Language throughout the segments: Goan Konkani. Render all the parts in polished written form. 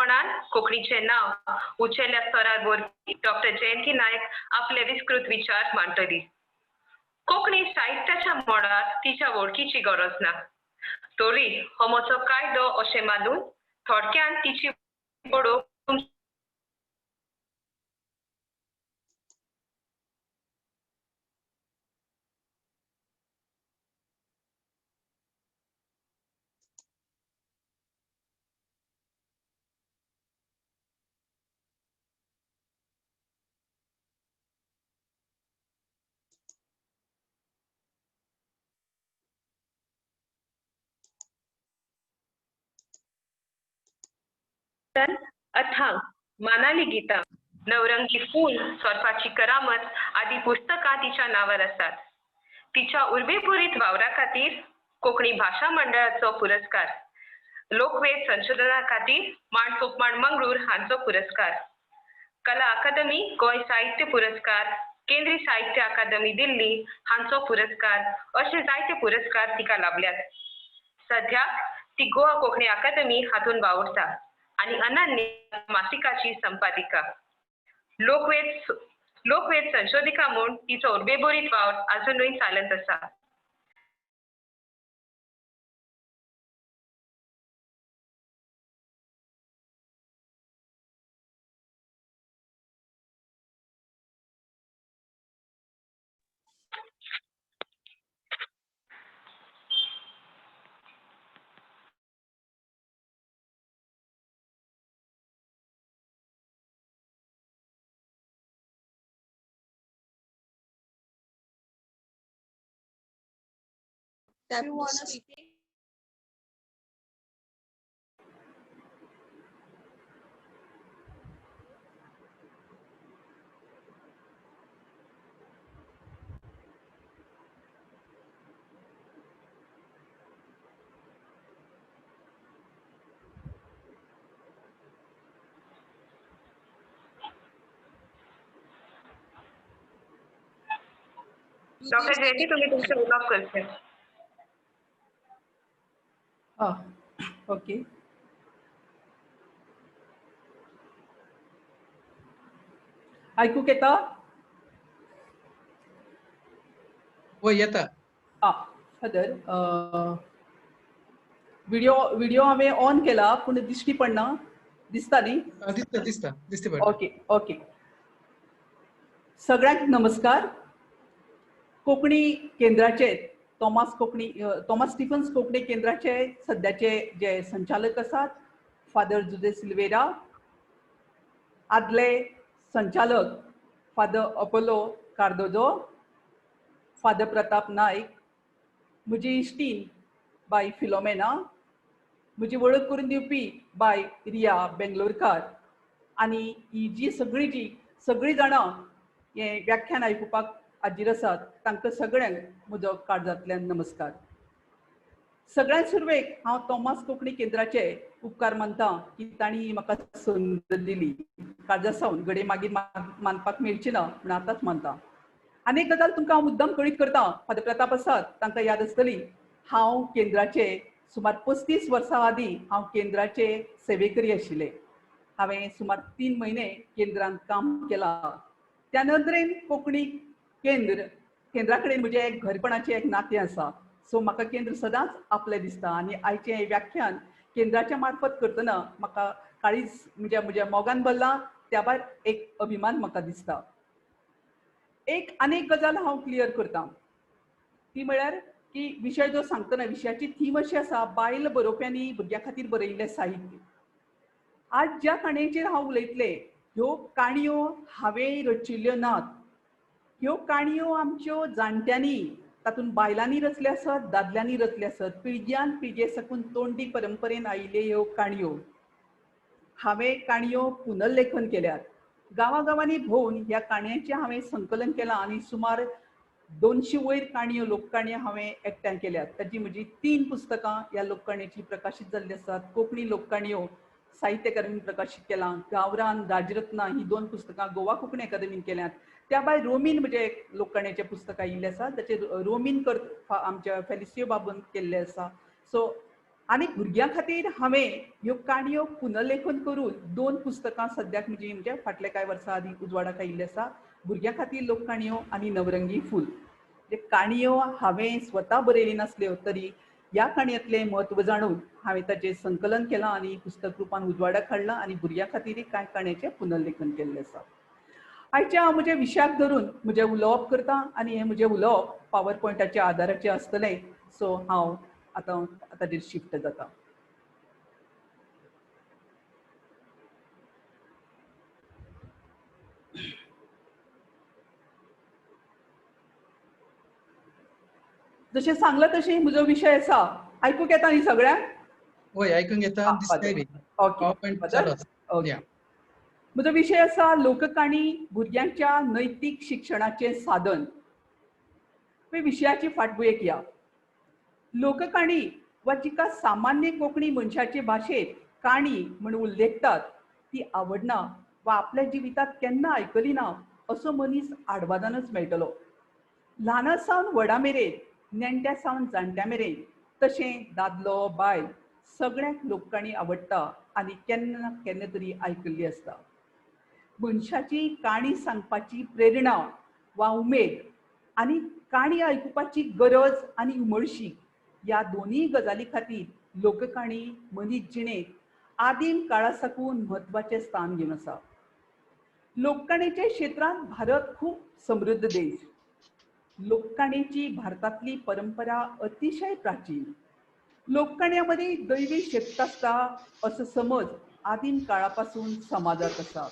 खरेपणान कोंकणीचें नांव उंचेल्या स्तरार व्हरपी डॉक्टर जयंती नायक आपले विस्तृत विचार मांडटली. कोंकणी साहित्याच्या मळार तिच्या वळखीची गरज ना, तरी हो म्हजो कायदो अशें मानून थोडक्यान तिची वळख अथांग, मानाली गीता, नवरंगी फूल, सोरपाची करामत आदी पुस्तकां तिच्या नांवार आसात. तिच्या उर्बेभरीत वावरा खातीर कोंकणी भाशा मंडळाचो पुरस्कार, लोकवेद संशोधना खातीर मांड सोपमांड मंगळूर हांचो पुरस्कार, कला अकादमी गोंय साहित्य पुरस्कार, केंद्रीय साहित्य अकादमी दिल्ली हांचो पुरस्कार अशे जायते पुरस्कार तिका लाभल्यात. सद्याक ती गोवा कोंकणी अकादमी हातूंत वावुरता आनी अनन्य मासिकाची संपादिका. लोकवेद संशोधिका म्हूण तिचो उर्बेभरीत वावर अजुनूय चालत आसा. You wanna speak? Doctor Jayanti, तुम्ही तुमचे उलोवप करचे. ओके. आयकूंक येता? वय येता. फादर, व्हिडिओ हांवें ऑन केला पूण दिश्टी पडना, दिसता न्ही? दिसता दिसता दिसता पडटा. Okay okay. सगळ्यांक नमस्कार. कोंकणी केंद्राचे थॉमस स्टीफन्स कोंकणी केंद्राचे सद्याचे जे संचालक आसात फादर जुजे सिल्वेरा, आदले संचालक फादर अपोलो कार्दोजो, फादर प्रताप नायक, म्हजी इश्टीन बाय फिलोमेना, म्हजी वळख करून दिवपी बाय रिया बेंगलोरकार आनी ही जी सगळीं जाणां हें व्याख्यान आयकुपाक हाजीर आसात तांकां सगळ्यांक म्हजो काळजांतल्यान नमस्कार. सगळ्यांत सुरवेक हांव थॉमस कोंकणी केंद्राचे उपकार मानता की तांणी म्हाका संद दिली. काळजा सावन घडये मागीर मानपाक मेळची ना पूण आतांच मानता. आनी एक गजाल तुमकां हांव मुद्दम कळीत करता, फादर प्रताप आसात तांकां याद आसतली, हांव केंद्राचे सुमार 35 वर्सां आदीं हांव केंद्राचे सेवेकरी आशिल्लें. हांवें सुमार 3 म्हयने केंद्रांत काम केलां. त्या नदरेन कोंकणी केंद्रा कडेन म्हजें एक घरपणाचें एक नातें आसा. सो म्हाका केंद्र सदांच आपलें दिसता आनी आयचें हें व्याख्यान केंद्राच्या मार्फत करतना म्हाका काळीज म्हणजे म्हज्या मोगान भरलां, त्या भायर एक अभिमान म्हाका दिसता. एक आनी एक गजाल हांव क्लियर करता, ती म्हळ्यार की विशय जो सांगतना विशयाची थीम अशी आसा, बायल बरोवप्यांनी भुरग्यां खातीर बरयिल्लें साहित्य. आज ज्या काणयेचेर हांव उलयतलें ह्यो काणयो हांवें रचिल्ल्यो नात. ह्यो काणयो आमच्यो जाणट्यांनी, तातूंत बायलांनी रचल्या आसत, दादल्यांनी रचल्या आसत, पिळग्यान पिळगे साकून तोंडी परंपरेन आयिल्ल्यो ह्यो काणयो. हांवें काणयो पुनर्लेखन केल्यात. गांवागांवांनी भोंवन ह्या काणयांचें हांवें संकलन केलां आनी सुमार 200 वयर काणयो, लोककाणयो हांवें एकठांय केल्यात. ताची म्हजी 3 पुस्तकां ह्या लोककाणयेची प्रकाशीत जाल्ली आसात. कोंकणी लोककाणयो साहित्य अकादमीन प्रकाशीत केलां, गावरान, राजरत्ना ही 2 पुस्तकां गोवा कोंकणी अकादमीन केल्यांत. त्या भायर रोमीन म्हजें एक लोककाणयेचें पुस्तक आयिल्लें आसा, ताचेर रोमीन कर आमच्या फेलिसियो बाबून केल्लें आसा. सो आनी भुरग्यां खातीर हांवें ह्यो काणयो पुनर्लेखन करून 2 पुस्तकां सद्याक म्हजी म्हणजे फाटल्या कांय वर्सां आदीं उजवाडाक आयिल्ली आसा. भुरग्यां खातीर लोककाणयो आनी नवरंगी फूल. म्हणजे काणयो हांवें स्वता बरयली नासल्यो तरी ह्या काणयेंतलें म्हत्व जाणून हांवें ताचें संकलन केलां आनी पुस्तक रुपान उजवाडाक हाडलां आनी भुरग्यां खातीरय कांय काणयांचें पुनर्लेखन केल्लें आसा. आयच्या हांव म्हज्या विशयाक धरून म्हजें उलोवप करता आनी हें म्हजें उलोवप पावर पॉयंटाच्या आदाराचें आसतलें. सो हांव आतां ताजेर शिफ्ट जाता. जशें सांगलां तशें म्हजो विशय आसा. आयकूंक येता न्ही सगळ्यांक? वय, आयकूंक येता, दिसताय बी. ओके. म्हजो विशय आसा लोककाणी भुरग्यांच्या नैतीक शिक्षणाचें साधन. विशयाची फाटभूंय या. लोककाणी वा जिका सामान्य कोंकणी मनशाचे भाशेंत काणी म्हूण उल्लेखतात ती आवडना वा आपल्या जिवितांत केन्ना आयकली ना असो मनीस आडवादानच मेळटलो. ल्हाना सावन व्हडा मेरेन, नेणट्या सावन जाणट्या मेरेन, तशें दादलो बायल सगळ्यांक लोककाणी आवडटा आनी केन्ना ना केन्ना तरी आयकल्ली आसता. मनशाची काणी सांगपाची प्रेरणा वा उमेद आनी काणी आयकुपाची गरज आनी उमळशीक ह्या दोनूय गजाली खातीर लोककाणी मनीस जिणेंत आदीम काळा साकून म्हत्वाचें स्थान घेवन आसा. लोककाणयेच्या क्षेत्रांत भारत खूब समृद्ध देश. लोककाणयेची भारतांतली परंपरा अतिशय प्राचीन. लोककाणयां मदीं दैवी शक्त आसता असो समज आदीम काळा पासून समाजांत आसा.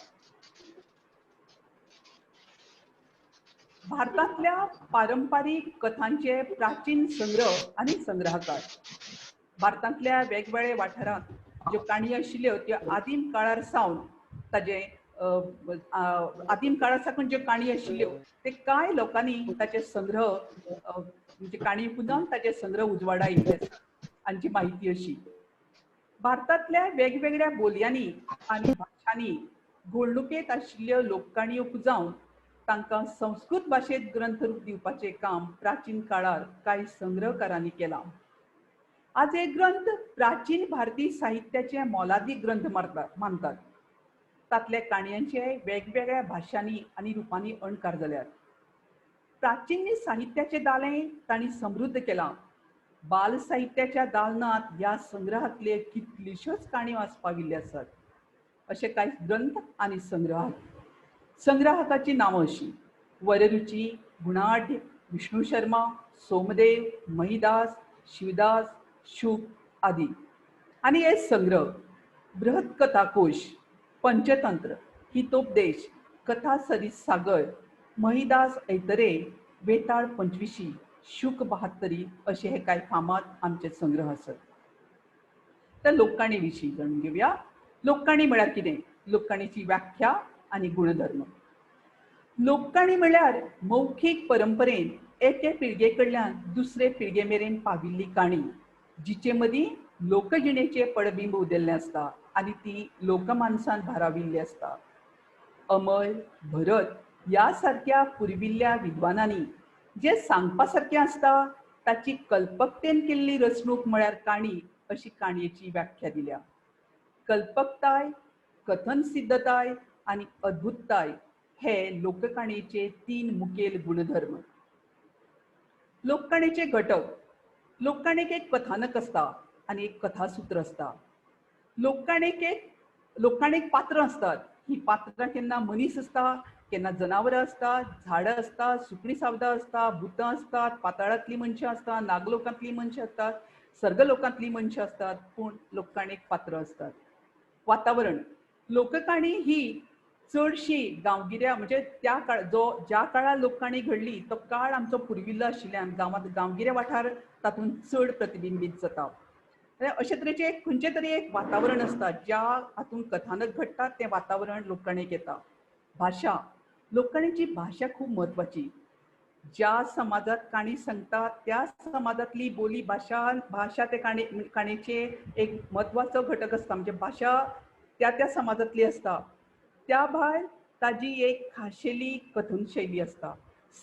भारतांतल्या पारंपारीक कथांचे प्राचीन संग्रह आनी संग्रहकार. भारतांतल्या वेगवेगळ्या वाठारांत ज्यो काणयो आशिल्ल्यो त्यो आदीम काळार सावन ताजे आदीम काळार साकून ज्यो काणयो आशिल्ल्यो ते कांय लोकांनी ताचे संग्रह म्हणजे काणी पुनः ताचे संग्रह उजवाडा आयिल्ले आसा. हांची म्हायती अशी, भारतांतल्या वेगवेगळ्या बोलयांनी आनी भाशांनी घोळणुकेंत आशिल्ल्यो लोककाणयो पुजावन तांकां संस्कृत भाशेंत ग्रंथरूप दिवपाचें काम प्राचीन काळार कांय संग्रहकारांनी केलां. आज हे ग्रंथ प्राचीन भारतीय साहित्याचे मोलादीक ग्रंथ मानतात. तांतल्या काणयांचे वेगवेगळ्या भाशांनी आनी रुपांनी अणकार जाल्यात. प्राचीन साहित्याचें दालें तांणी समृद्ध केलां. बाल साहित्याच्या दालनांत ह्या संग्रहांतले कितल्योश्योच काणयो आस्पाविल्ल्यो आसात. अशे कांय ग्रंथ आनी संग्रहाक संग्राहकाची नांवां अशीं: वररुची, गुणाढ्य, विष्णू शर्मा, सोमदेव, महिदास, शिवदास, शुक आदी. आनी हे संग्रह बृहत्कथाकोश, पंचतंत्र, हितोपदेश, कथा सरित सागर, महिदास ऐतरे, वेताळ पंचविशी, शुक बहात्तरी अशे हे कांय फामाद आमचे संग्रह आसात. त्या लोककाणी विशीं जाणून घेवया. लोककाणी म्हळ्यार कितें? लोककाणीची व्याख्या आनी गुणधर्म. लोककाणी म्हळ्यार मौखीक परंपरेन एके पिळगे कडल्यान दुसरे पिळगे मेरेन पाविल्ली काणी, जिचे मदीं लोकजिणेचें पडबिंब उदेल्लें आसता आनी ती लोकमानसान भाराविल्ली आसता. अमय, भरत ह्या सारक्या पुर्विल्ल्या विद्वानांनी जें सांगपा सारकें आसता ताची कल्पकतेन केल्ली रचणूक म्हळ्यार काणी अशी काणयेची व्याख्या दिल्या. कल्पकताय, कथनसिद्धताय आनी अद्भुतताय हे लोककाणयेचे 3 मुखेल गुणधर्म. लोककाणयेचे घटक. लोककाणयेक एक कथानक आसता आनी एक कथासूत्र आसता. लोककाणयेक पात्रां आसतात. ही पात्रां केन्ना मनीस आसता, केन्ना जनावरां आसतात, झाडां आसतात, सुकणीं सावदां आसता, भुतां आसतात, पाताळांतलीं मनशां आसतात, नागलोकांतलीं मनशां आसतात, सर्गलोकांतलीं मनशां आसतात, पूण लोककाणयेक पात्रां आसतात. वातावरण. लोककाणी ही चडशी गांवगिऱ्या म्हणजे त्या काळ जो ज्या काळार लोककाणी घडली तो काळ आमचो पुर्विल्लो आशिल्ल्यान गांवांत गांवगिरे वाठार तातूंत चड प्रतिबिंबीत जाता. अशे तरेचें एक खंयचें तरी एक वातावरण आसता ज्या हातूंत कथानक घडटा तें वातावरण लोककाणयेक येता. भाशा. लोककाणयेची भाशा खूब म्हत्वाची. ज्या समाजांत काणी सांगता त्या समाजांतली बोली भाशा भाशा ते काणयेचे एक म्हत्वाचो घटक आसता. म्हणजे भाशा त्या त्या समाजांतली आसता. त्या भायर ताजी एक खाशेली कथन शैली आसता.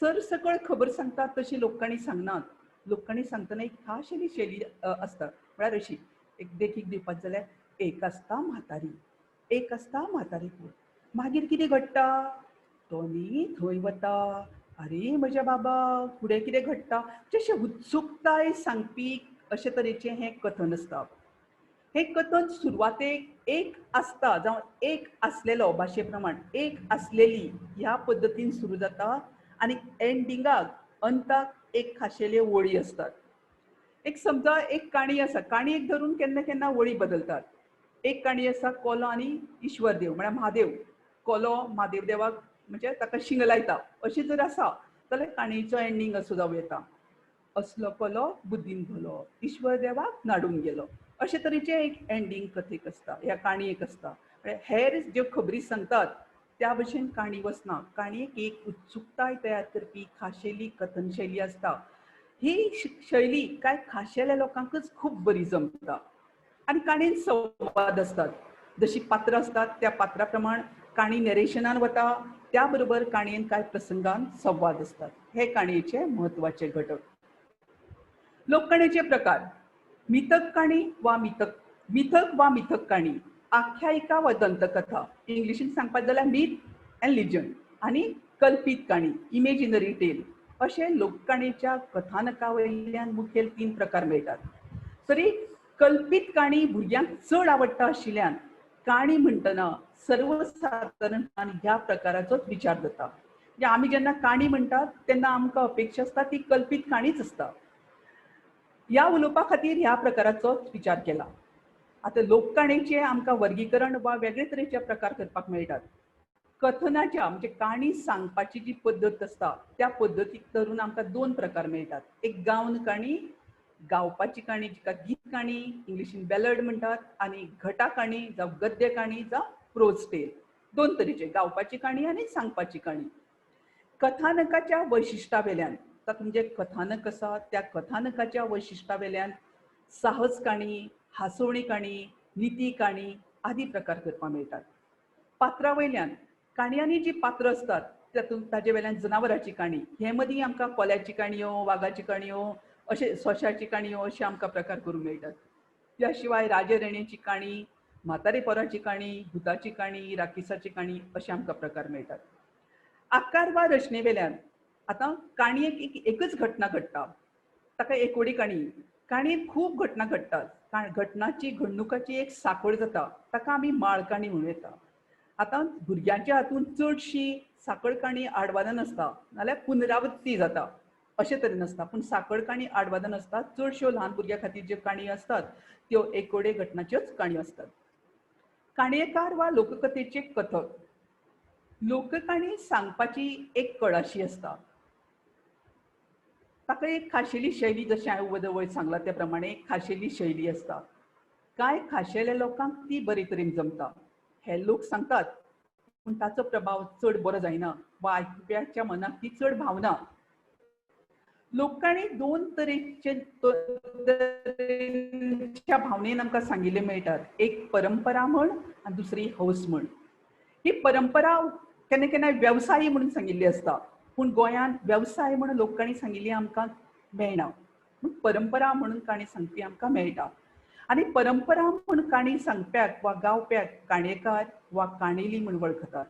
सरसकळ खबर सांगतात तशी लोककाणी सांगनात. लोककाणी सांगतना एक खाशेली शैली आसता. म्हळ्यार अशी एक देखीक दिवपाक जाल्यार एक आसता म्हातारी, एक आसता म्हातारी कोण, मागीर कितें घडटा, तो न्ही थंय वता, अरे म्हज्या बाबा फुडें कितें घडटा, अशें उत्सुकताय सांगपी अशे तरेचें हें कथन आसता. हें कथन सुरवातेक एक आसता जावं एक आसलेलो भाशे प्रमाण एक आसलेली ह्या पद्दतीन सुरू जाता आनी एंडिंगाक अंताक एक खाशेल्यो वळी आसतात. एक समजा एक काणी आसा, काणयेक धरून केन्ना केन्ना वळी बदलतात. एक काणी आसा कोलो आनी ईश्वर देव म्हळ्यार म्हादेव, कोलो म्हादेव देवाक म्हणजे ताका शिंग लायता अशें जर आसा जाल्यार काणयेचो एंडींग असो जावं येता, असलो कोलो बुद्दीन भलो ईश्वर देवाक नाडून गेलो, अशे तरेचें एक एंडींग कथेक आसता, ह्या काणयेक आसता. हेर ज्यो खबरी सांगतात त्या भशेन काणी वचना. काणयेक एक उत्सुकताय तयार करपी खाशेली कथन शैली आसता. ही शैली कांय खाशेल्या लोकांकच खूब बरी जमता. आनी काणयेन संवाद आसतात, जशी पात्रां आसतात त्या पात्रा प्रमाण काणी नरेशनान वता, त्या बरोबर काणयेन कांय प्रसंगान संवाद आसतात. हे काणयेचे म्हत्वाचे घटक. लोककाणयेचे प्रकार: मिथक काणी वा मिथक वा मिथक काणी, आख्यायिका वा दंतकथा, इंग्लिशीन सांगपाक जाल्यार मीथ एंड लिजन, आनी कल्पीत काणी इमेजिनरी टेल, अशे लोककाणयेच्या कथानका वयल्यान मुखेल तीन प्रकार मेळटात. तरी कल्पीत काणी भुरग्यांक चड आवडटा आशिल्ल्यान काणी म्हणटना सर्वसादारणपणान ह्या प्रकाराचोच विचार जाता. म्हणजे आमी जेन्ना काणी म्हणटात तेन्ना आमकां अपेक्षा आसता ती कल्पीत काणीच आसता. ह्या उलोवपा खातीर ह्या प्रकाराचोच विचार केला. आतां लोककाणयेचें आमकां वर्गीकरण वा वेगळे तरेचे प्रकार करपाक मेळटात. कथनाच्या म्हणजे काणी सांगपाची जी पद्दत आसता त्या पद्दतीक धरून आमकां दोन प्रकार मेळटात. एक गावन काणी, गावपाची काणी जिका गीत काणी इंग्लिशीन बॅलड म्हणटात, आनी घटा काणी जावं गद्य काणी जावं प्रोज टेल. दोन तरेचे, गावपाची काणी आनी सांगपाची काणी. कथानकाच्या वैशिश्टा वेल्यान, तातूंत जें कथानक आसा त्या कथानकाच्या वैशिश्टा वेल्यान साहस काणी, हांसोवणी काणी, निती काणी आदी प्रकार करपाक मेळटात. पात्रां वयल्यान काणयांनी जी पात्रां आसतात तातूंत ताजे वेल्यान जनावराची काणी, हे मदीं आमकां कोल्याची काणयो, वागाची काणयो, अशे सोंशाची काणयो अशे आमकां प्रकार करूंक मेळटात. त्या शिवाय राजे राणयेची काणी, म्हातारे पोराची काणी, भुताची काणी, राकेसाची काणी अशे आमकां प्रकार मेळटात. आकार वा रचने वेल्यान आतां काणयेक एकच घटना घडटा ताका एकोडी काणी. काणयेक खूब घटना घडटात, घटनाची घडणुकाची एक सांखळ जाता, ताका आमी माळ काणी म्हणूं येता. आतां भुरग्यांच्या हातून चडशी सांखळ काणी आडवादान आसता, नाल्यार पुनरावृत्ती जाता अशे तरेन आसता, पूण सांखळ काणी आडवादान आसता. चडश्यो ल्हान भुरग्यां खातीर ज्यो काणयो आसतात त्यो एकोडे घटनाच्योच काणयो आसतात. काणयेकार वा लोककथेचे कथक, लोककाणी सांगपाची एक कळाशी आसता, ताका एक खाशेली शैली, जशें हांवें वयर सांगलां त्या प्रमाणे एक खाशेली शैली आसता. कांय खाशेल्या लोकांक ती बरे तरेन जमता. हे लोक सांगतात पूण ताचो प्रभाव चड बरो जायना वा आयकुप्याच्या मनाक ती चड भावना. लोककाणी दोन तरेचे भावनेन आमकां सांगिल्ले मेळटात. एक परंपरा म्हण आनी दुसरी हौस म्हण. ही परंपरा केन्ना केन्ना वेवसायी म्हणून सांगिल्ली आसता, पूण गोंयांत वेवसाय म्हणून लोककाणी सांगिल्ली आमकां मेळना, पूण परंपरा म्हणून काणी सांगपी आमकां मेळटा. आनी परंपरा म्हूण काणी सांगप्याक वा गावप्याक काणयेकार वा काणेली म्हूण वळखतात.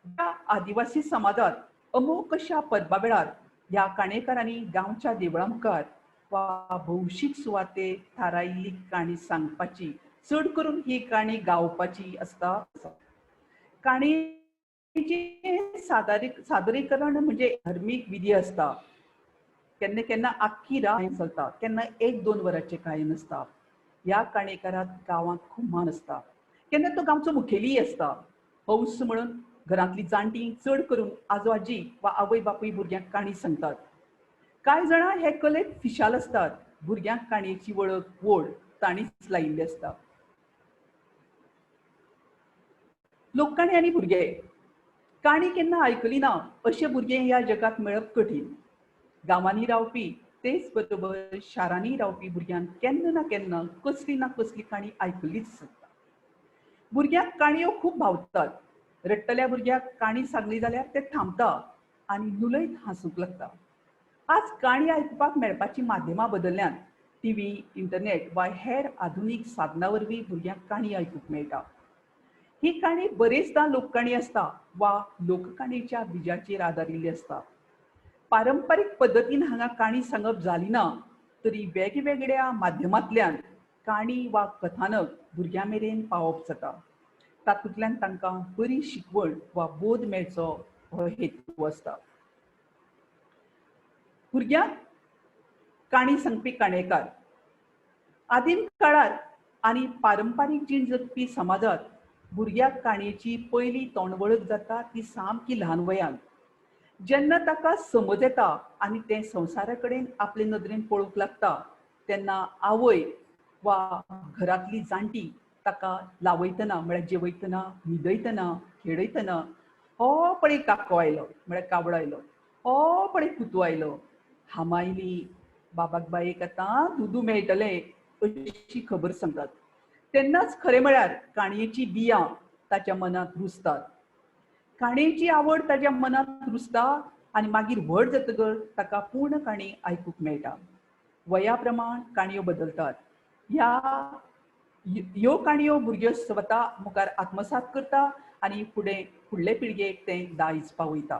ह्या आदिवासी समाजांत अमूक अशा परबा वेळार ह्या काणयेकारांनी गांवच्या देवळां मुखार वा भौशीक सुवातेर थारायिल्ली काणी सांगपाची, चड करून ही काणी गावपाची आसता. काणयेचें सादरीकरण म्हणजे धार्मीक विधी आसता. केन्ना केन्ना आख्खी रात चलता, केन्ना एक दोन वरांचें गायन आसता. ह्या काणयेकाराक गांवांत खूब मान आसता. केन्ना तो गांवचो मुखेलीय आसता. हौस म्हणून घरांतली जाणटीं चड करून आजो आजी वा आवय बापूय भुरग्यांक काणी सांगतात. कांय जाणां हे कलेक फिशाल आसतात. भुरग्यांक काणयेची वळख ओड तांणीच लायिल्ली आसता. लोककाणी आनी भुरगे, काणी केन्ना आयकली ना अशे भुरगे ह्या जगांत मेळप कठीण. गांवांनी रावपी तेच बरोबर शारांनी रावपी भुरग्यांक केन्ना ना केन्ना कसली ना कसली काणी आयकल्लीच आसता. भुरग्यांक काणयो खूब भावतात. रडटल्या भुरग्याक काणी सांगली जाल्यार ते थांबता आनी नुलयत हांसूंक लागता. आज काणी आयकुपाक मेळपाची माध्यमां बदलल्यान टीव्ही, इंटरनेट वा हेर आधुनीक साधनां वरवीं भुरग्यांक काणी आयकूंक मेळटा. ही काणी बरेचदां लोककाणी आसता वा लोककाणयेच्या बिजाचेर आदारिल्ली आसता. पारंपारीक पद्दतीन हांगा काणी सांगप जाली ना तरी वेगवेगळ्या माध्यमांतल्यान काणी वा कथानक भुरग्यां मेरेन पावोवप जाता. तातूंतल्यान तांकां बरी शिकवण वा बोध मेळचो हो हेतू आसता. भुरग्यांक काणी सांगपी काणयेकार. आदीम काळार आनी पारंपारीक जीण जगपी समाजांत भुरग्याक काणयेची पयली तोंडवळख जाता ती सामकी ल्हान वयांत. जेन्ना ताका समज येता आनी तें संवसारा कडेन आपले नदरेन पळोवंक लागता तेन्ना आवय वा घरांतली जाणटी ताका लावयतना म्हळ्यार जेवयतना, न्हिदयतना, खेळयतना हो पळय काको आयलो म्हळ्यार कावळो आयलो, हो पळय कुतू आयलो, हामायली, बाबाक बायेक आतां दुदू मेळटलें अशी खबर सांगतात. तेन्नाच खरें म्हळ्यार काणयेचीं बियां ताच्या मनांत रुजतात. काणयेची आवड ताच्या मनांत रुजता आनी मागीर व्हड जातकर ताका पूर्ण काणी आयकूंक मेळटा. वया प्रमाण काणयो बदलतात. ह्या ह्यो काणयो भुरग्यो स्वता मुखार आत्मसात करता आनी फुडें फुडले पिळगेक तें दायज पावयता.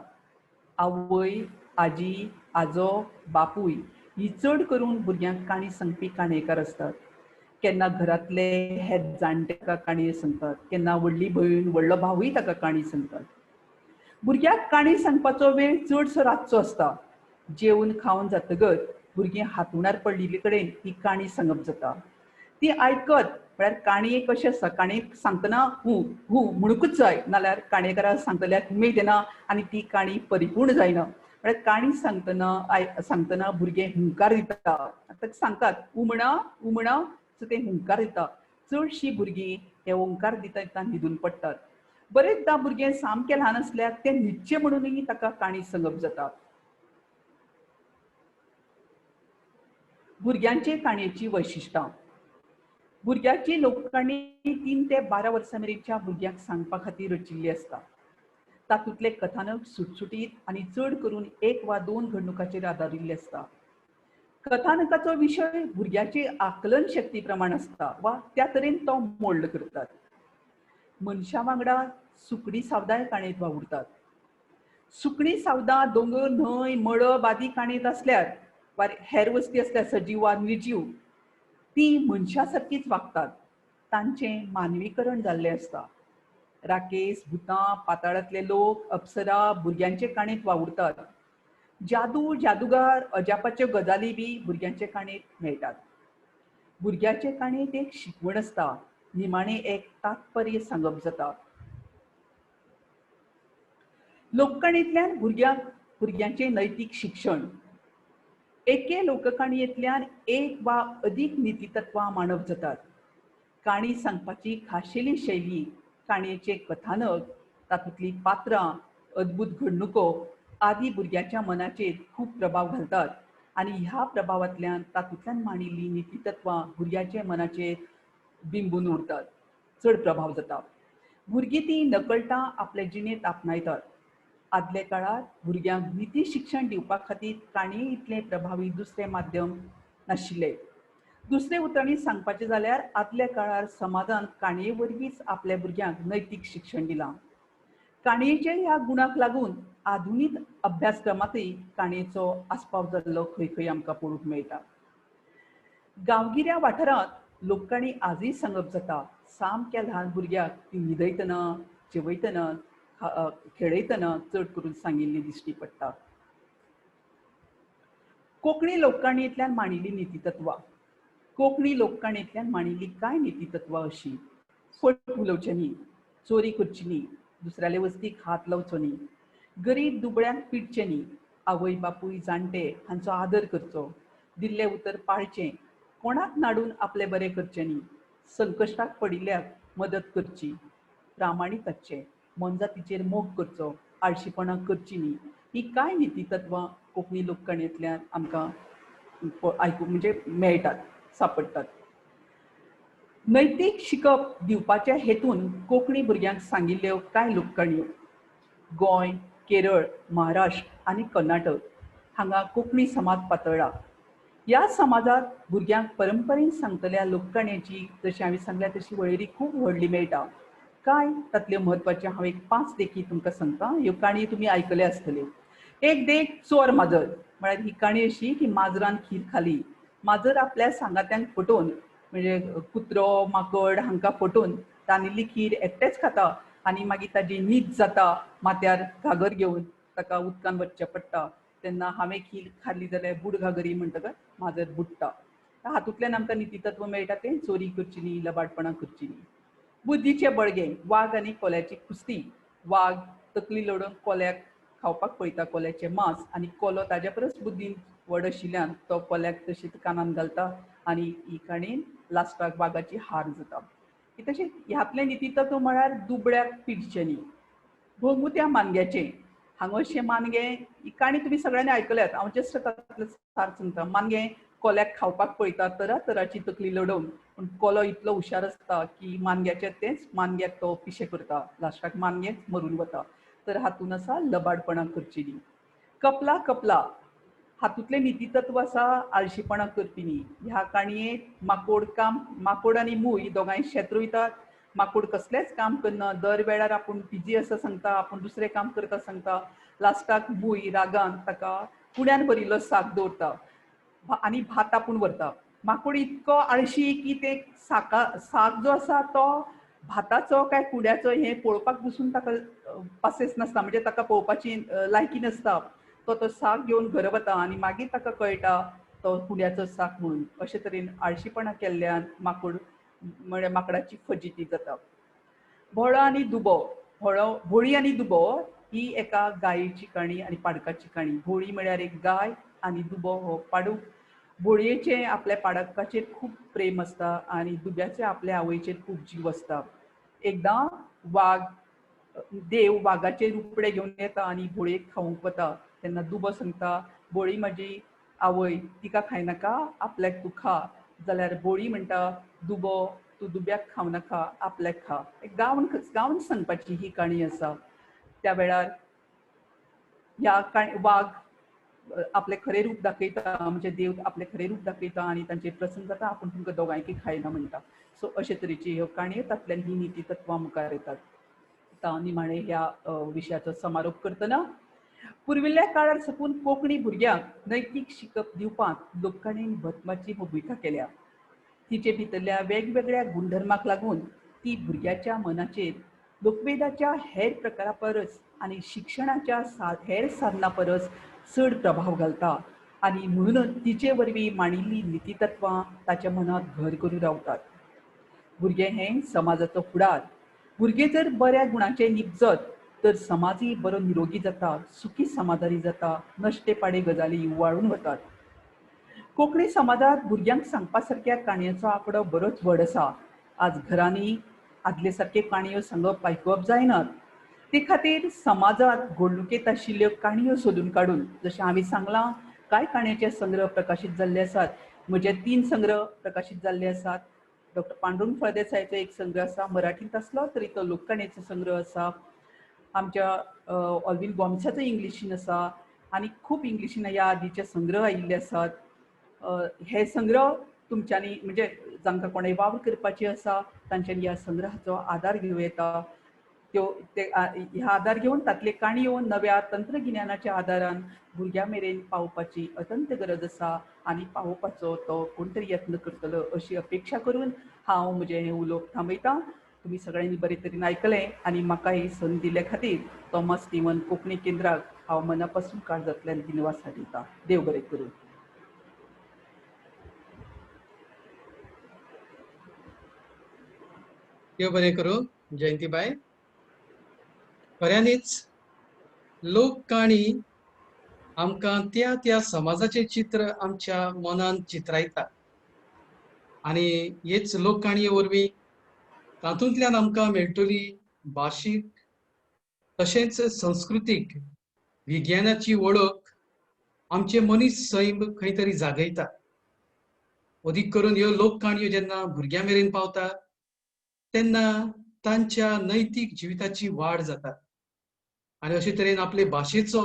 आवय, आजी, आजो, बापूय ही चड करून भुरग्यांक काणी सांगपी काणयेकार आसतात. केन्ना घरांतले हेर जाणटे ताका काणयो सांगतात, केन्ना व्हडली भयण, व्हडलो भावूय ताका काणी सांगतात. भुरग्याक काणी सांगपाचो वेळ चडसो रातचो आसता. जेवन खावन जातकच भुरगीं हांतुणार पडिल्ले कडेन ही काणी सांगप जाता. ती आयकत म्हळ्यार काणये कशें आसता, काणी सांगतना हूं हूं म्हणूकच जाय, नाल्यार काणयेकाराक सांगतल्याक उमेद येना आनी ती काणी परिपूर्ण जायना. म्हळ्यार काणी सांगतना सांगतना भुरगें हुंकार दिता. आतां सांगतात उमणा उमणा, सो तें हुंकार दिता. चडशीं भुरगीं हे ओंकार दिता दिता न्हिदून पडटात. बरेचदां भुरगें सामकें ल्हान आसल्यार तें न्हिदचें म्हणूनय ताका काणी सांगप जाता. भुरग्यांचे काणयेचीं वैशिश्टां. भुरग्याची लोककाणी 3 ते 12 वर्सां मेरेनच्या भुरग्यांक सांगपा खातीर रचिल्ली आसता. तातूंतलें कथानक सुटसुटीत आनी चड करून एक वा दोन घडणुकांचेर आदारिल्लें आसता. कथानकाचो विशय भुरग्याची आकलन शक्ती प्रमाण आसता वा त्या तरेन तो मोल्ड करतात. मनशा वांगडा सुकणीं सावदांय काणयेंत वावुरतात. सुकणीं सावदां दोंगर, न्हंय, मळब आदी काणयेंत आसल्यार वा हेर वस्ती आसल्यार सजीव वा निर्जीव तीं मनशा सारकीच वागतात. तांचें मानवीकरण जाल्लें आसता. राकेस, भुतां, पाताळांतले लोक, अप्सरा भुरग्यांचे काणयेंत वावुरतात. जादू, जादूगार, अजापाच्यो गजाली बी भुरग्यांचे काणयेंत मेळटात. भुरग्याचे काणयेंत एक शिकवण आसता. निमाणें एक तात्पर्य सांगप जाता. लोककाणयेंतल्यान भुरग्यांक भुरग्यांचें नैतीक शिक्षण. एके लोककाणयेंतल्यान एक वा अदीक नितीतत्वां मांडप जातात. काणी सांगपाची खाशेली शैली, काणयेचें कथानक, तातूंतलीं पात्रां, अद्भूत घडणुको आदी भुरग्यांच्या मनाचेर खूब प्रभाव घालतात आनी ह्या प्रभावांतल्यान तातूंतल्यान मांडिल्लीं नितीतत्वां भुरग्यांच्या मनाचेर बिंबून उरतात, चड प्रभाव जाता. भुरगीं ती नकळटां आपले जिणेंत आपणायतात. आदल्या काळार भुरग्यांक निती शिक्षण दिवपा खातीर काणये इतलें प्रभावी दुसरें माध्यम नाशिल्लें. दुसरे उतरांनी सांगपाचें जाल्यार आदल्या काळार समाजान काणये वरवींच आपल्या भुरग्यांक नैतीक शिक्षण दिलां. काणयेच्या ह्या गुणाक लागून आधुनीक अभ्यासक्रमांतय काणयेचो आस्पाव जाल्लो खंय खंय आमकां पळोवंक मेळटा. गांवगिऱ्या वाठारांत लोककाणी आजूय सांगप जाता. सामक्या ल्हान भुरग्याक ती न्हिदयतना, जेवयतना, खेळयतना चड करून सांगिल्ली दिश्टी पडटा. कोंकणी लोककाणयेंतल्यान मांडिल्ली नितीतत्वां. कोंकणी लोककाणयेंतल्यान मांडिल्ली कांय नितीतत्वां अशीं: फट उलोवचें न्ही, चोरी करची न्ही, दुसऱ्याले वस्तीक हात लावचो न्ही, गरीब दुबळ्यांक पिडचें न्ही, आवय बापूय जाणटे हांचो आदर करचो, दिल्लें उतर पाळचें, कोणाक नाडून आपलें बरें करचें न्ही, संकश्टाक पडिल्ल्याक मदत करची, प्रामाणीक आसचें, मोनजातीचेर मोग करचो, आळशीपणां करचीं न्ही, ही कांय नितीतत्वां कोंकणी लोककाणयेंतल्यान आमकां आयकूंक म्हणजे मेळटात, सांपडटात. नैतीक शिकप दिवपाच्या हेतून कोंकणी भुरग्यांक सांगिल्ल्यो कांय लोककाणयो. गोंय, केरळ, महाराष्ट्र आनी कर्नाटक हांगा कोंकणी समाज पातळ्ळा. ह्या समाजात भुरग्यांक परंपरेन सांगतल्या लोककाणयेची जशें हांवें सांगल्या तशी वळेरी खूब व्हडली मेळटा. कांय तातल्यो म्हत्वाच्यो हांव एक 5 देखी तुमकां सांगता. ह्यो काणयो तुमी आयकल्या आसतल्यो. एक देख, चोर माजर. म्हळ्यार ही काणी अशी की माजरान खीर खाली. माजर आपल्या सांगात्यांक फटोवन, म्हणजे कुत्रो माकड हांकां फटोवन रांदिल्ली खीर एकटेच खाता आनी मागीर ताजी न्हीद जाता, माथ्यार घागर घेवन ताका उदकान वचचें पडटा. तेन्ना हांवें खीर खाली जाल्यार बुड घागरी म्हणटकच माजर बुडटा. हातूंतल्यान आमकां नितीतत्व मेळटा तें चोरी करची न्ही, लबाडपणां करची न्ही. बुद्धीचें बळगें, वाग आनी कोल्याची कुस्ती. वाग तकली लडोवन कोल्याक खावपाक पळयता, कोल्याचें मांस, आनी कोलो ताज्या परस बुद्धीन व्हड आशिल्ल्यान तो कोल्याक तशीच कानान घालता आनी ही काणयेन लास्टाक वागाची हार जाता. तशें ह्यातलें नितीतत्व म्हळ्यार दुबळ्याक पिडचें न्ही. भोंगुत्या मानग्याचें, हांगा अशें मानगें, ही काणी तुमी सगळ्यांनी आयकल्यात, हांव जस्ट तातूंतलें सार सांगता. मानगें कोल्याक खावपाक पळयता तरातराची तकली लडोवन, पूण कोलो इतलो हुशार आसता की मानग्याचें तेंच मानग्याक तो पिशें करता, लास्टाक मानगेंच मरून वता. तर हातून आसा लबाडपणां करची न्ही. कपला कपला, हातूंतलें नितीतत्व आसा आळशीपणां करपी न्ही. ह्या काणयेंत माकोड आनी मूय दोगांय शेत रोयतात. माकोड कसलेंच काम करना, दर वेळार आपूण बिजी आसा सांगता, आपूण दुसरें काम करता सांगता. लास्टाक मूय रागान ताका कुड्यान भरिल्लो साक दवरता आनी भात आपूण व्हरता. माकोड इतको आळशी की ते साक जो आसा तो भाताचो काय कुड्याचो हें पळोवपाक बसून ताका पासेस नासता, म्हणजे ताका पळोवपाची लायकी नासता. तो तो साक घेवन घरा वता आनी मागीर ताका कळटा तो कुड्याचो साक म्हणून. अशे तरेन आळशीपणां केल्ल्यान माकोड म्हळ्यार माकडाची फजिती जाता. भोळो आनी दुबो, भोळी आनी दुबो ही एका गायेची काणी आनी पाडकाची काणी. भोळी म्हळ्यार एक गाय आनी दुबो हो पाडूक. भोळयेचें आपल्या पाडकाचेर खूब प्रेम आसता आनी दुब्याचें आपल्या आवयचेर खूब जीव आसता. एकदां वाग देव वागाचें रुपडें घेवन येता आनी भोळयेक खावंक वता. तेन्ना दुबो सांगता, भोळी म्हाजी आवय, तिका खायनाका, आपल्याक तूं खा. जाल्यार भोळी म्हणटा, दुबो तूं दुब्याक खावं नाका, आपल्याक खा. गावन गावन सांगपाची ही काणी आसा. त्या वेळार ह्या वाग आपलें खरें रूप दाखयता, म्हणजे देव आपलें खरें रूप दाखयता आनी तांचेर प्रसन्न जाता, आपूण तुमकां दोगांयकय खायना म्हणटा. सो अशे तरेची ह्यो काणयो, तातल्यान ही निती तत्वां मुखार येतात. आतां निमाणें ह्या विशयाचो समारोप करतना, पुर्विल्ल्या काळार साकून कोंकणी भुरग्यांक नैतीक शिकप दिवपांत लोककाणयेन म्हत्वाची भुमिका केल्या. तिचे भितरल्या वेगवेगळ्या गुणधर्माक लागून ती भुरग्याच्या मनाचेर लोकवेदाच्या हेर प्रकारा परस आनी शिक्षणाच्या हेर साधना परस चड प्रभाव घालता आनी म्हणूनच तिचे वरवीं मांडिल्लीं नितीतत्वां ताच्या मनांत घर करून रावतात. भुरगें हें समाजाचो फुडार. भुरगें जर बऱ्या गुणाचें निपजत तर समाजूय बरो निरोगी जाता, सुखी समाधानी जाता, नश्टे पाडे गजाली उवाळून वतात. कोंकणी समाजांत भुरग्यांक सांगपा सारक्या काणयांचो आंकडो बरोच व्हड आसा. आज घरांनी आदले सारक्यो काणयो सांगप आयकुवप जायनात. ते खातीर समाजांत घडणुकेंत आशिल्ल्यो काणयो सोदून काडून, जशें हांवें सांगलां, कांय काणयांचे संग्रह प्रकाशीत जाल्ले आसात. म्हजे 3 संग्रह प्रकाशीत जाल्ले आसात. डॉक्टर पांडुरंग फळदेसायाचो एक संग्रह आसा, मराठींत आसलो तरी तो लोककाणयेचो संग्रह आसा. आमच्या ऑल्विन गोम्साचो इंग्लिशीन आसा आनी खूब इंग्लिशीन ह्या आदीचे संग्रह आयिल्ले आसात. हे संग्रह तुमच्यांनी, म्हणजे जांकां कोणें वावर करपाची आसा तांच्यांनी ह्या संग्रहाचो आदार घेवं येता. ह्या आदार घेवन तातले काणयो नव्या तंत्रगिन्यानाच्या आदारान भुरग्यां मेरेन पावोवपाची अत्यंत गरज आसा आनी पावोवपाचो तो कोण तरी यत्न करतलो अशी अपेक्षा करून हांव म्हजें हें उलोवप थांबयतां. तुमी सगळ्यांनी बरे तरेन आयकलें आनी म्हाका ही संद दिल्ले खातीर थॉमस स्टीवन कोंकणी केंद्राक हांव मना पासून काळजांतल्यान दिनवास हाडटा. देव बरें करूं. देव बरें करूं जयंतीबाय. खऱ्यांनीच लोककाणी आमकां त्या त्या समाजाचें चित्र आमच्या मनान चित्रायता आनी हेच लोककाणये वरवीं तातूंतल्यान आमकां मेळटली भाशीक तशेंच संस्कृतीक विज्ञानाची वळख आमचे मनीस सैम खंय तरी जागयता. अदीक करून ह्यो लोककाणयो जेन्ना भुरग्यां मेरेन पावता तेन्ना तांच्या नैतीक जिविताची वाड जाता आनी अशे तरेन आपले भाशेचो,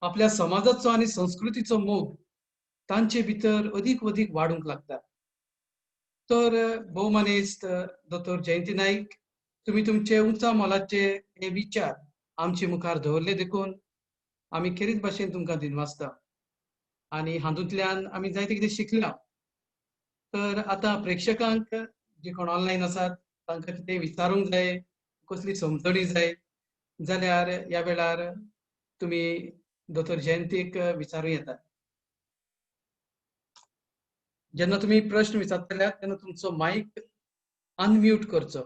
आपल्या समाजाचो आनी संस्कृतीचो मोग तांचे भितर अदीक अदीक वाडूंक लागता. तर भोवमानेस्त दोतोर जयंती नाईक, तुमी तुमचे उंचा मोलाचे हे विचार आमचे मुखार दवरले देखून आमी खेरीत भाशेन तुमकां दिनवासता आनी हातूंतल्यान आमी जायते कितें शिकल्या. तर आतां प्रेक्षकांक जे कोण ऑनलायन आसात तांकां कितें विचारूंक जाय, कसली समजणी जाय जाल्यार ह्या वेळार तुमी दोतोर जयंतीक विचारूं येता. जेन्ना तुमी प्रश्न विचारतले तेन्ना तुमचो मायक अनम्यूट करचो.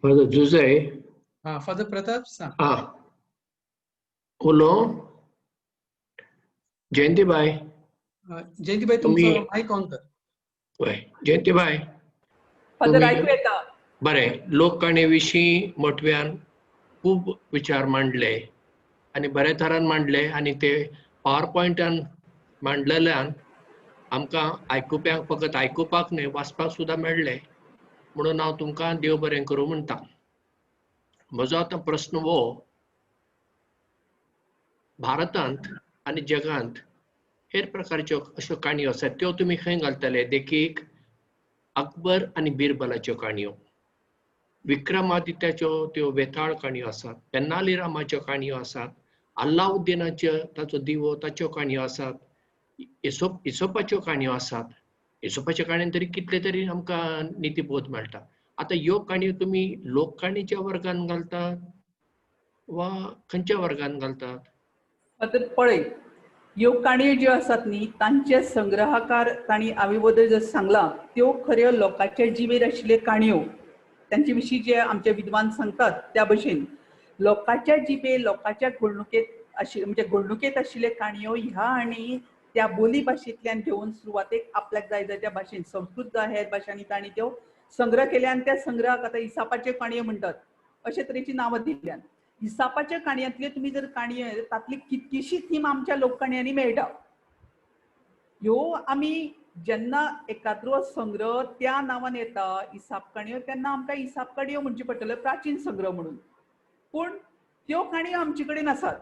फादर जुझे. हा, फादर प्रताप सांग. हा, उलो जयंतीबाय. जयंतीबाय, तुमचो मायक ऑन कर. वय जयंतीबाय. फादर आयकू येता. बरें, लोककाणी विशीं मोटव्यान खूब विचार मांडले आनी बऱ्या तरान मांडले आनी ते पावर पॉयंटान मांडलेल्यान आमकां आयकुप्यांक फकत आयकुपाक न्हय वाचपाक सुद्दां मेळ्ळें, म्हणून हांव तुमकां देव बरें करूं म्हणटा. म्हजो आतां प्रस्न हो, भारतांत आनी जगांत हेर प्रकारच्यो अश्यो काणयो आसात त्यो तुमी खंय घालतले? देखीक अकबर आनी बिरबलाच्यो काणयो, विक्रमादित्याच्यो त्यो वेताळ काणयो आसात, तेनाली रामाच्यो काणयो आसात, अल्लाउद्दीनाच्यो ताचो दिवो ताच्यो काणयो आसात, इसोपाच्यो काणयो आसात. इसोपाच्या काणयेन तरी कितले तरी आमकां नितीबोध मेळटा. आतां ह्यो काणयो तुमी लोककाणीच्या वर्गान घालतात वा खंयच्या वर्गान घालतात? आतां पळय, ह्यो काणयो ज्यो आसात न्ही तांचे संग्रहकार तांणी हांवें वदळ जर सांगलां त्यो खऱ्यो लोकांच्या जिवेर आशिल्ल्यो काणयो, तांचे विशीं जे आमचे विद्वान सांगतात त्या भशेन लोकांच्या जिबे लोकांच्या घडणुकेंत आशिल्ले म्हणजे घडणुकेंत आशिल्ले काणयो ह्या आनी त्या बोली भाशेंतल्यान घेवन सुरवातेक आपल्याक जाय जाय त्या भाशेन संस्कृत जाय हेर भाशांनी तांणी त्यो संग्रह केले आनी त्या संग्रहाक आतां इसापाच्यो काणयो म्हणटात अशे तरेची नांवां दिल्ल्यान. इसापाच्या काणयांतल्यो तुमी जर काणयो तातली कितकीशी थीम आमच्या लोककाणयांनी मेळटा. ह्यो आमी जेन्ना एकाद्रो संग्रह त्या नांवान येता इसाप काणयो तेन्ना आमकां इसाप काणयो म्हणचे पडटल्यो प्राचीन संग्रह म्हणून, पूण त्यो काणयो आमचे कडेन आसात.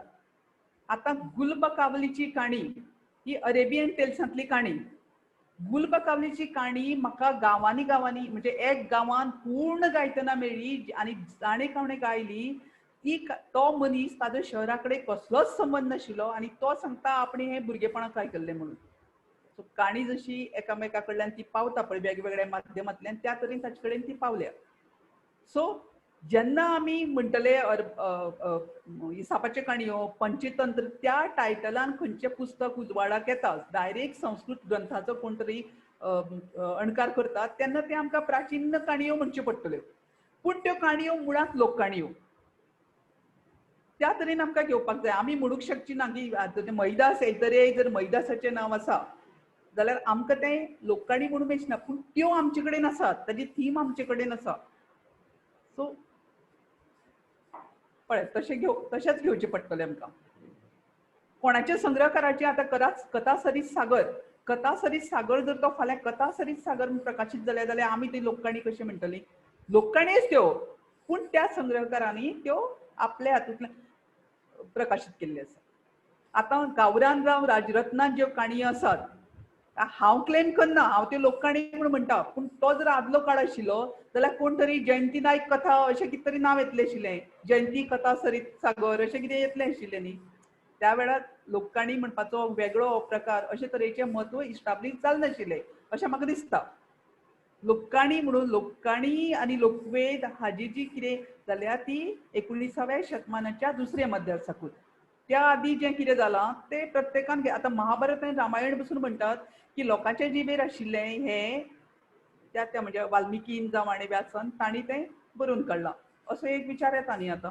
आतां गुलबकावलीची काणी ही अरेबियन टेल्सांतली काणी. गुलबकावलीची काणी म्हाका गांवांनी गांवांनी म्हणजे एक गांवान पूर्ण गायतना मेळ्ळी आनी जाणें कोणें गायली ती तो मनीस ताजो शहरा कडेन कसलोच संबंद नाशिल्लो आनी तो सांगता आपणें हें भुरगेपणाक आयकल्लें म्हणून. सो काणी जशी एकामेका कडल्यान ती पावता पळय वेगवेगळ्या माध्यमांतल्यान त्या तरेन ताचे कडेन ती पावल्या. सो जेन्ना आमी म्हणटले इसापाच्यो काणयो पंचतंत्र त्या टायटलान खंयचें पुस्तक उजवाडाक येता डायरेक्ट संस्कृत ग्रंथाचो कोण तरी अणकार करतात तेन्ना ते आमकां प्राचीन काणयो म्हणच्यो पडटल्यो, पूण त्यो काणयो मुळांत लोककाणयो त्या तरेन आमकां घेवपाक जाय. आमी म्हणूंक शकची ना की आतां महिदास येतरे जर महिदासाचें नांव आसा जाल्यार आमकां तें लोककाणी म्हणून मेळचें ना, पूण त्यो आमचे कडेन आसात, ताजी थीम आमचे कडेन आसा. सो पळय तशें तशेंच घेवचें पडटलें आमकां. कोणाचे संग्रहकाराचे आतां कथा सरीत सागर, कथा सरीत सागर जर तो फाल्यां कथा सरीत सागर प्रकाशीत जाल्या जाल्यार आमी ती लोककाणी कशी म्हणटली? लोककाणीच त्यो, पूण त्या संग्रहकारांनी त्यो आपल्या हातूंतल्यान प्रकाशीत केल्ले आसा. आतां गावरान राव राजरत्नान ज्यो काणयो आसात हांव क्लेम करना, हांव त्यो लोककाणी म्हूण म्हणटा, पूण तो जर आदलो काळ आशिल्लो जाल्यार कोण तरी जयंती नायक कथा अशें कितें तरी नांव येतलें आशिल्लें, जयंती कथा सरीत सागर अशें कितें येतलें आशिल्लें न्ही. त्या वेळार लोककाणी म्हणपाचो वेगळो प्रकार अशे तरेचें म्हत्व इस्टाब्लीश जालनाशिल्लें अशें म्हाका दिसता. लोककाणी म्हणून लोककाणी आनी लोकवेद हाजी जी कितें जाल्या ती 19व्या शतमानाच्या दुसऱ्या मध्यार साकून, त्या आदी जें कितें जालां तें प्रत्येकान. आतां महाभारत आनी रामायण पसून म्हणटात की लोकांच्या जिबेर आशिल्लें हें त्या त्या म्हणजे वाल्मिकीन जावं आनी व्यासान तांणी तें बरोवन काडलां असो एक विचार येता न्ही आतां.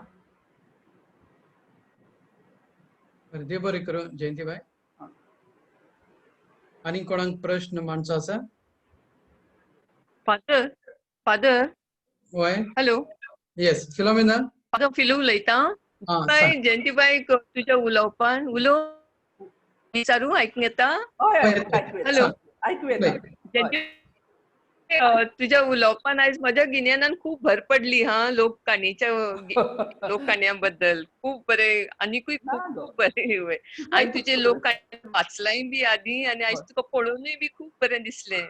देव बरें करूं जयंतीबाय. आनी कोणाक प्रश्न मांडचो आसा? Father, father. वय. हॅलो. येस फिलोमेना. फादर फिलू उलयता. जयंतीबाय तुज्या उलोवपान उलोव विचारू आयकूंक येता? हॅलो, आयकूं येता. तुज्या उलोवपान आयज म्हज्या गिन्यानान खूब भर पडली हा, लोककाणयेच्या लोककाणयां बद्दल खूब बरें, आनीकूय खूब बरें. हांवें तुजे लोककाणी वाचलाय बी आदी आनी आयज तुका पळोवनूय बी खूब बरें दिसलें.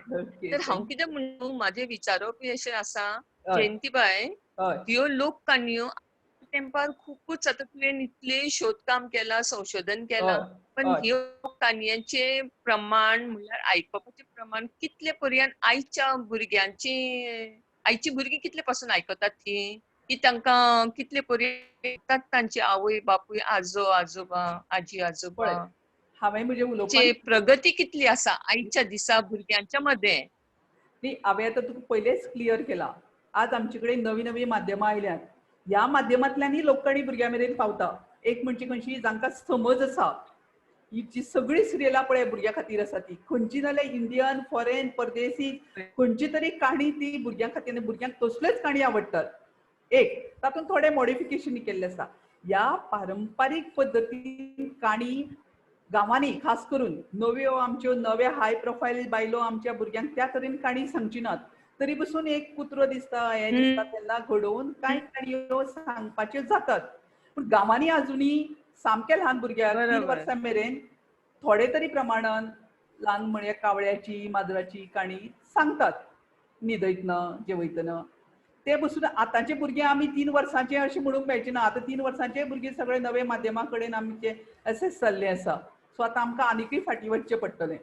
तर हांव कितें म्हणू, म्हाजें विचारप अशें आसा जयंतीबाय, ह्यो लोककाणयो तेंपार खुबूच आतां तुवें इतलें शोधकाम केलां, संशोधन केलां, पण ह्यो काणयांचे प्रमाण म्हणल्यार आयकपाचें प्रमाण कितले पर्यंत आयच्या भुरग्यांची, आयची भुरगीं कितले पासून आयकतात ती, की तांकां कितले पर्यंत तांची आवय बापूय, आजो आजोबा, आजी आजोबा, हांवें म्हजें उलोवपाची प्रगती कितली आसा आयच्या दिसा भुरग्यांच्या मदें? न्ही, हांवें आतां तुका पयलेच क्लियर केला. आज आमचे कडेन नवीं नवीं माध्यमां आयल्यांत, ह्या माध्यमांतल्यानय लोककाणी भुरग्यां मेरेन पावता. एक म्हणजे खंयची जांकां समज आसा, ही जी सगळी सिरियलां पळय भुरग्यां खातीर आसा ती खंयची नाल्यार इंडियन, फॉरेन, परदेसी खंयची तरी काणी ती भुरग्यां खातीर, आनी भुरग्यांक तसल्योच काणी आवडटात. एक तातूंत थोडे मॉडिफिकेशन केल्लें आसा. ह्या पारंपारीक पद्दतीन काणी गांवांनी खास करून नव्यो आमच्यो नव्या हाय प्रोफायल बायलो आमच्या भुरग्यांक त्या तरेन काणी सांगची नात, तरी पसून एक कुत्रो दिसता, हें दिसता तेन्ना घडोवन कांय काणयो सांगपाच्यो जातात. पूण गांवांनी अजुनूय सामक्या ल्हान भुरग्यांक 3 वर्सां मेरेन थोडे तरी प्रमाणान ल्हान म्हळ्यार कावळ्याची, माजराची काणी सांगतात न्हिदयतना, जेवयतना. ते बसून आतांचे भुरगे आमी 3 वर्सांचे अशें म्हणूंक मेळचें ना. आतां 3 वर्सांचे भुरगे सगळे नवे माध्यमां कडेन आमचे एसेस जाल्ले आसा. सो आतां आमकां आनीकय फाटीं वचचें पडटलें.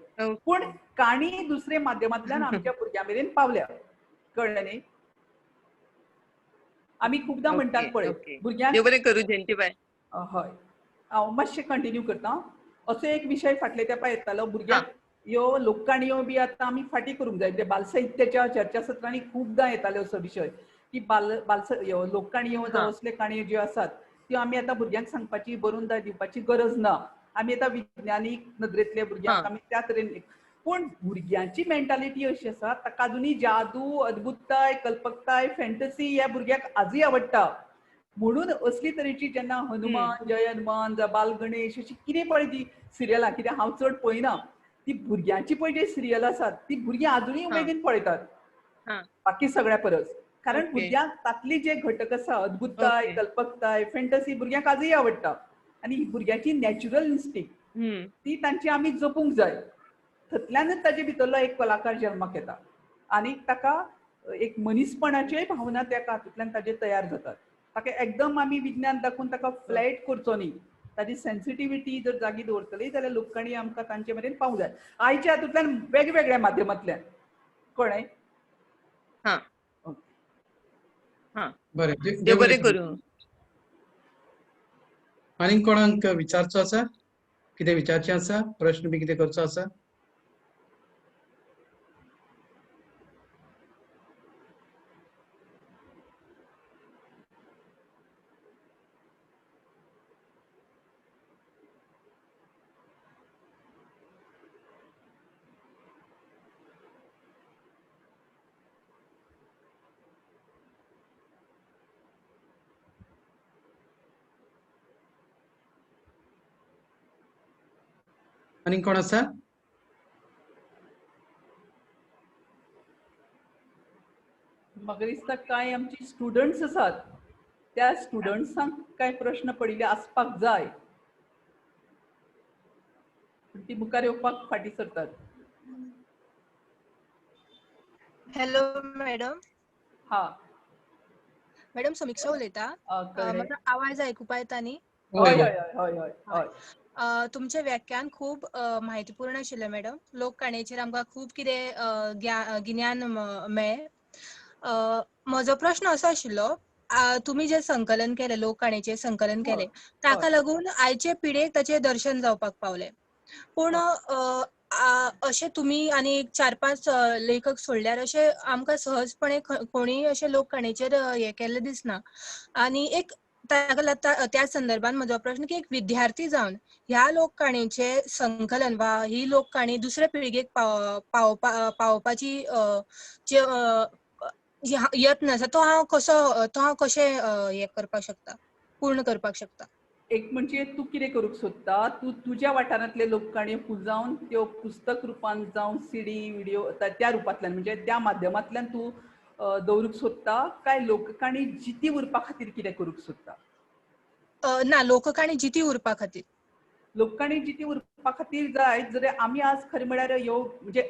पूण काणी दुसरे माध्यमांतल्यान आमच्या भुरग्यां मेरेन पावल्या, कळ्ळें न्ही? आमी खुबदां म्हणटात पळय भुरग्यांक. बरें करूं जयंतीबाय. हय, हांव मातशें कंटिन्यू करता. असो एक विशय फाटले तेंपा येतालो, भुरग्यांक ह्यो लोककाणयो बी आतां आमी फाटीं करूंक जाय. बालसाहित्याच्या चर्चासत्रांनी खुबदां येताले असो विशय की बाल ह्यो लोककाणयो जावं असले काणयो ज्यो आसात त्यो आमी आतां भुरग्यांक सांगपाची, बरोवन दिवपाची गरज ना. आमी आतां विज्ञानीक नदरेंतले भुरग्यांक आमी त्या तरेन. पूण भुरग्यांची मेंटालिटी अशी आसा, ताका अजुनूय जादू, अद्भुतताय, कल्पकताय, फॅन्टसी ह्या भुरग्यांक आजूय आवडटा. म्हणून असली तरेची जेन्ना हनुमान, जय हनुमान जावं बाल गणेश अशी कितें पळय ती सिरियलां, कित्याक हांव चड पळयना, ती भुरग्यांची पळय जी सिरियल आसात ती भुरगीं अजुनूय उमेदीन पळयतात बाकी सगळ्या परस. कारण भुरग्यांक तातली जे घटक आसा, अद्भुतताय, कल्पकताय, फॅन्टसी भुरग्यांक आजूय आवडटा. आनी भुरग्यांची नॅचरल इन्स्टिंक्ट ती तांची आमी जपूंक जाय. थंतल्यानच ताजे भितरलो एक कलाकार जल्माक येता आनी ताका एक मनीसपणाच्योय भावना त्या हातूंतल्यान ताजे तयार जातात. ताका एकदम आमी विज्ञान दाखोवन ताका फ्लॅट करचो न्ही, ताजी सेन्सिटिविटी जर जागी दवरतली जाल्यार लोककाणी आमकां तांचे मेरेन पावूंक जाय आयच्या हातूंतल्यान वेगवेगळ्या माध्यमांतल्यान. कळ्ळें? बरें, बरें करूं. आनीक कोणाक विचारचो आसा? कितें विचारचें आसा? प्रश्न बी कितें करचो आसा? आनी कोण आसा? म्हाका दिसता कांय आमची स्टुडंट्स आसात, त्या स्टुडंट्सांक कांय प्रश्न पडिल्ले आसपाक जाय, पूण ती मुखार येवपाक फाटीं सरतात. Hello madam. हा मॅडम, समिक्षा उलयता. म्हजो आवाज आयकुपा येता न्ही? हय हय हय हय हय. तुमचें व्याख्यान खूब म्हायतीपूर्ण आशिल्लें मॅडम. लोककाणयेचेर आमकां खूब कितें गिन्यान मेळ्ळें. म्हजो प्रश्न असो आशिल्लो, तुमी जें संकलन केलें, लोककाणयेचें संकलन केलें, ताका लागून आयचे पिळगेक ताचें दर्शन जावपाक पावलें. पूण अशें तुमी आनी एक 4-5 लेखक सोडल्यार अशें आमकां सहजपणे कोणीय अशें लोककाणयेचेर हें केल्लें दिसना. आनी एक ताका त्या संदर्भात म्हजो प्रश्न की एक विद्यार्थी जावन ह्या लोककाणयेचें संकलन वा ही लोककाणी दुसऱ्या पिळगेक पावोवपाची जे यत्न आसा तो हांव कसो, तो हांव कशें हें करपाक शकता, पूर्ण करपाक शकता? एक म्हणजे तूं कितें करूंक सोदता, तूं तुज्या वाठारांतले लोककाणयो पुंजावन त्यो पुस्तक रुपान जावं सीडी व्हिडियो त्या रुपांतल्यान म्हणजे त्या माध्यमांतल्यान तूं दवरूंक सोदता काय लोककाणी जिती उरपा खातीर कितें करूंक सोदता? ना, लोककाणी जिती उरपा खातीर. लोककाणी जिती उरपा खातीर जाय जाल्यार आमी आज खरें म्हळ्यार ह्यो म्हणजे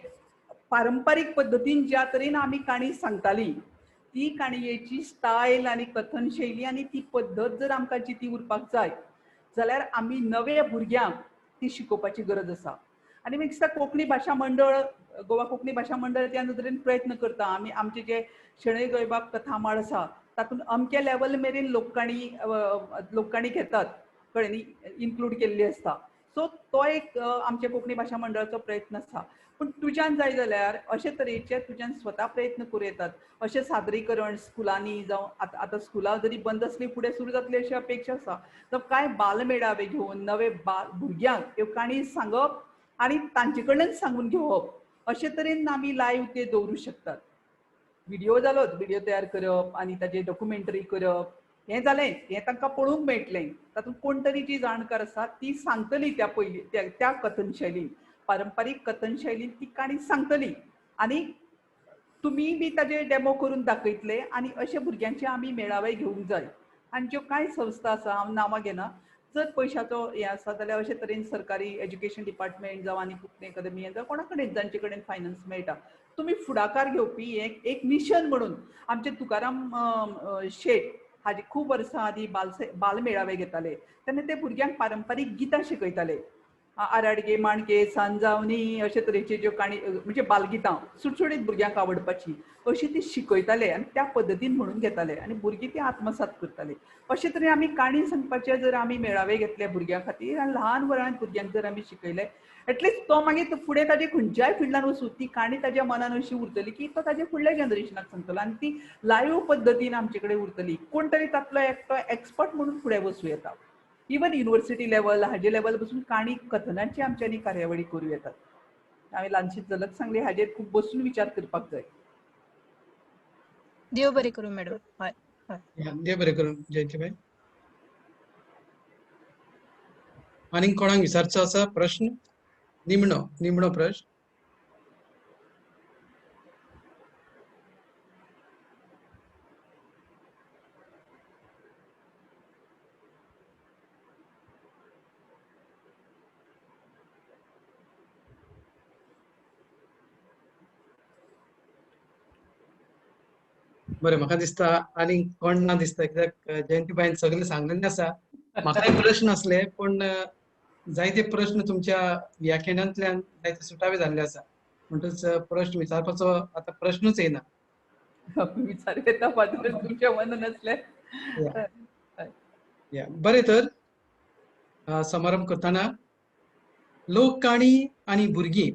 पारंपारीक पद्दतीन ज्या तरेन आमी काणी सांगताली ती काणयेची स्टायल आनी कथन शैली आनी ती पद्दत जर आमकां जिती उरपाक जाय जाल्यार आमी नवे भुरग्यांक ती शिकोवपाची गरज आसा. आनी म्हाका दिसता कोंकणी भाशा मंडळ, गोवा कोंकणी भाशा मंडळ त्या नदरेन प्रयत्न करता. आमी आमचे जे शणै गोंयबाब कथामाळ आसा तातूंत अमके लेवल मेरेन लोककाणी लोककाणी घेतात, कळ्ळें न्ही, इन्क्लूड केल्ली आसता. सो तो एक आमच्या कोंकणी भाशा मंडळाचो प्रयत्न आसा. पूण तुज्यान जाय जाल्यार अशे तरेचे तुज्यान स्वता प्रयत्न करूं येतात. अशें सादरीकरण स्कुलांनी जावं, आतां आतां स्कुलां जरी बंद आसली फुडें सुरू जातली अशी अपेक्षा आसा, जावं कांय बालमेळावे घेवन नवे भुरग्यांक ह्यो काणी सांगप आनी तांचे कडल्यान सांगून घेवप, अशे तरेन आमी लायव्ह ते दवरूं शकतात. व्हिडियो जालोच, व्हिडियो तयार करप आनी ताजे डॉक्युमेंटरी करप हें जालें, हें तांकां पळोवंक मेळटलें. तातूंत कोण तरी जी जाणकार आसा ती सांगतली त्या पयली त्या कथन शैलीन, पारंपारीक कथन शैलीन ती काणी सांगतली आनी तुमी बी ताजे डेमो करून दाखयतले. आनी अशे भुरग्यांचे आमी मेळावे घेवंक जाय. आनी ज्यो कांय संस्था आसा, हांव नांवां घेना, जर पयशाचो हें आसा जाल्यार अशे तरेन सरकारी एज्युकेशन डिपार्टमेंट जावं आनी कोंकणी अकादमी जावं कोणा कडेन जांचे कडेन फायनान्स मेळटा, तुमी फुडाकार घेवपी एक मिशन म्हणून. आमचे तुकाराम शेट हाजे खूब वर्सां आदीं बालमेळावे घेताले तेन्ना ते भुरग्यांक पारंपारीक गितां शिकयताले. आराडगे माणके सांजावनी अशे तरेचे ज्यो काणी म्हणजे बालगितां सुटसुटीत भुरग्यांक आवडपाची अशी ती शिकयताले आनी त्या पद्दतीन म्हणून घेताले आनी भुरगीं ती आत्मसात करताले. अशे तरेन आमी काणी सांगपाचे जर आमी मेळावे घेतले भुरग्यां खातीर आनी ल्हान वयान भुरग्यांक जर आमी शिकयले, एटलिस्ट तो मागीर फुडें ताजे खंयच्याय फिल्डान वचूं ती काणी ताज्या मनान अशी उरतली की तो ताज्या फुडल्या जनरेशनाक सांगतलो आनी ती लायव्ह पद्दतीन आमचे कडेन उरतली. कोण तरी तातलो एकटो एक्सपर्ट म्हणून फुडें वचूं येता. इवन युनिवर्सिटी लेवल हाजे लेवल बसून काणी कथनाची आमच्यांनी कार्यावळी करूं येतात. हांवें ल्हानशी झलक सांगली, हाजेर खूब बसून विचार करपाक जाय. देव बरें करूं मॅडम. हय, देव बरें करूं जयंतीबाई. आनीक कोणाक विचारचो आसा प्रश्न? निमणो निमणो प्रश्न. बरें, म्हाका दिसता आनी कोण ना दिसता, कित्याक जयंतीबाईन सगळें सांगलेलें आसा. म्हाकाय प्रश्न आसले पूण जायते प्रश्न तुमच्या व्याख्यानांतल्यान जायते सुटावे जाल्ले आसा, म्हणटच प्रश्न विचारपाचो आतां प्रश्नूच येना. विचार येता फादर, तुमच्या मनान आसले. बरें, तर समारंभ करतना लोककाणी आनी भुरगीं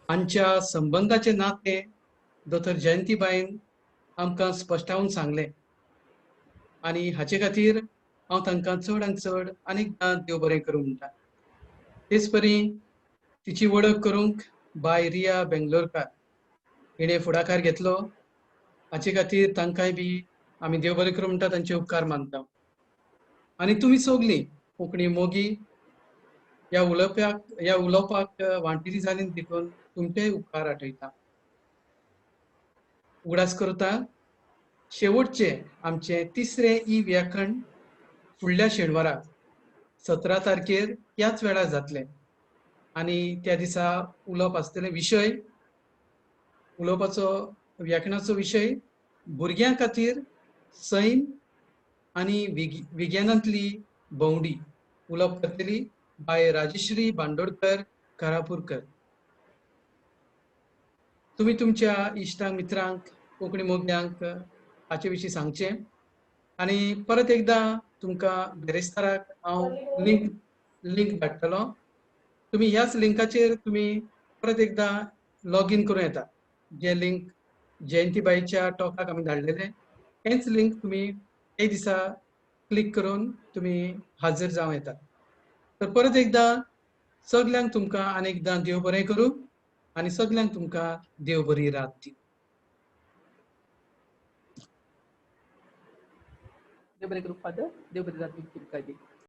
हांच्या संबंदाचें नातें दोतोर जयंतीबाईन आमकां स्पश्टावून सांगलें आनी हाचे खातीर हांव तांकां चड आनी चड आनीक देव बरें करूं म्हणटा. तेच परी तिची वळख करूंक बाय रिया बेंगलोरकार हिणें फुडाकार घेतलो, हाचे खातीर तांकांय बी आमी देव बरें करूं म्हणटा, तांचे उपकार मानता. आनी तुमी सगलीं कोंकणी मोगी ह्या उलोवपाक वांटिली जाली देखून तुमचेय उपकार आठयता. उगडास करता शेवटचे आमचे तिसरें ई व्याकरण फुडल्या शेनवाराक 17 तारखेर ह्याच वेळार जातलें आनी त्या दिसा उलोवप आसतलें विशय, उलोवपाचो व्याकरणाचो विशय भुरग्यां खातीर सैम आनी विज्ञानांतली भोंवडी. उलोवप करतली बाय राजश्री बांदोडकर कारापूरकर. तुमी तुमच्या इश्टांक मित्रांक कोंकणी मोग्यांक हाचे विशीं सांगचें आनी परत एकदां तुमकां बिरेस्ताराक हांव लिंक धाडटलो. तुमी ह्याच लिंकाचेर तुमी परत एकदां लॉगीन करूं येता. जे लिंक जयंतीबाईच्या टॉकाक आमी धाडलेले हेंच लिंक तुमी एक दिसा क्लिक करून तुमी हाजीर जावं येता. तर परत एकदां सगल्यांक तुमकां आनी एकदां देव बरें करूं आनी सगल्यांक तुमकां देव बरी रात दी. देव बरें करूं फादर, देव बरें रात तुमकां दी.